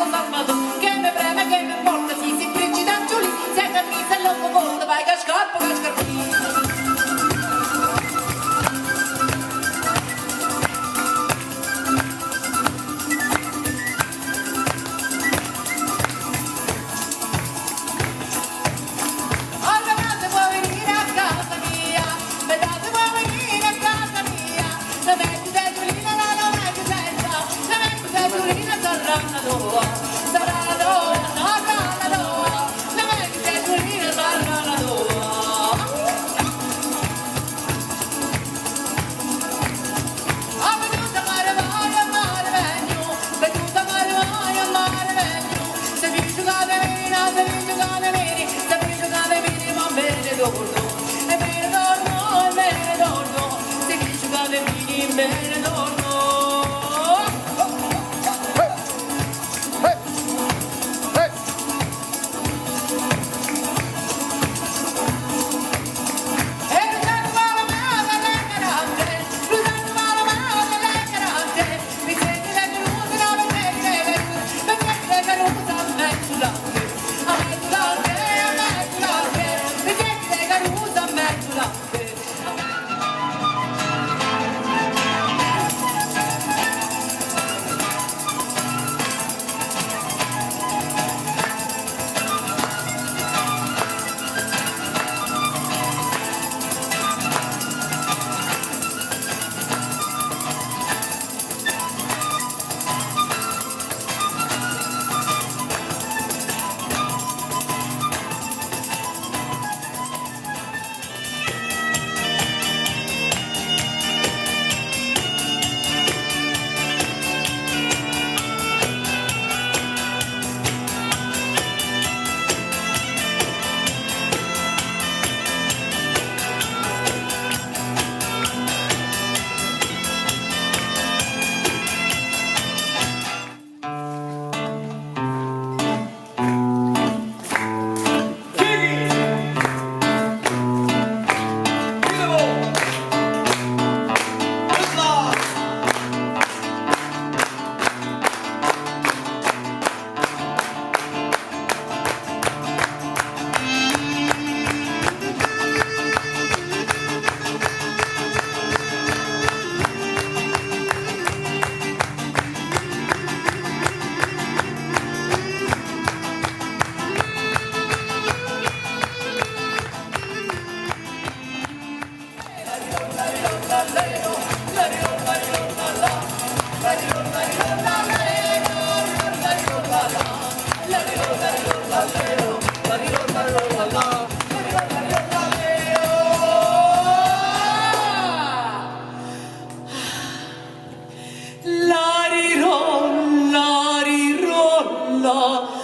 Salvatore, che me preme, che me importa, si si principe Giulì, se a camisa è lungo corto, vai che scarpa, che scarpino. Ordenate può venire a casa mia, vedate può venire a casa mia, la vecchia seggiolina la la vecchia senza, la vecchia seggiolina sarà una tua, sarà la tua, sarà la tua, la vecchia seggiolina sarà la tua. Ho veduto mare mare mare vegno, veduto mare mare mare vegno, se vi giocate bene, se vi giocate bene, se vi giocate bene, ma me ne torno, e me ne torno, e me ne torno, se vi giocate bene, me ne torno. E lo sanno male male la carante, lo sanno male male la carante, mi senti la carusa, la vedi la carusa, mi senti la carusa, a mezzo latte, a mezzo latte, a mezzo latte, mi senti la carusa, a mezzo latte. Lariron, lariron, la.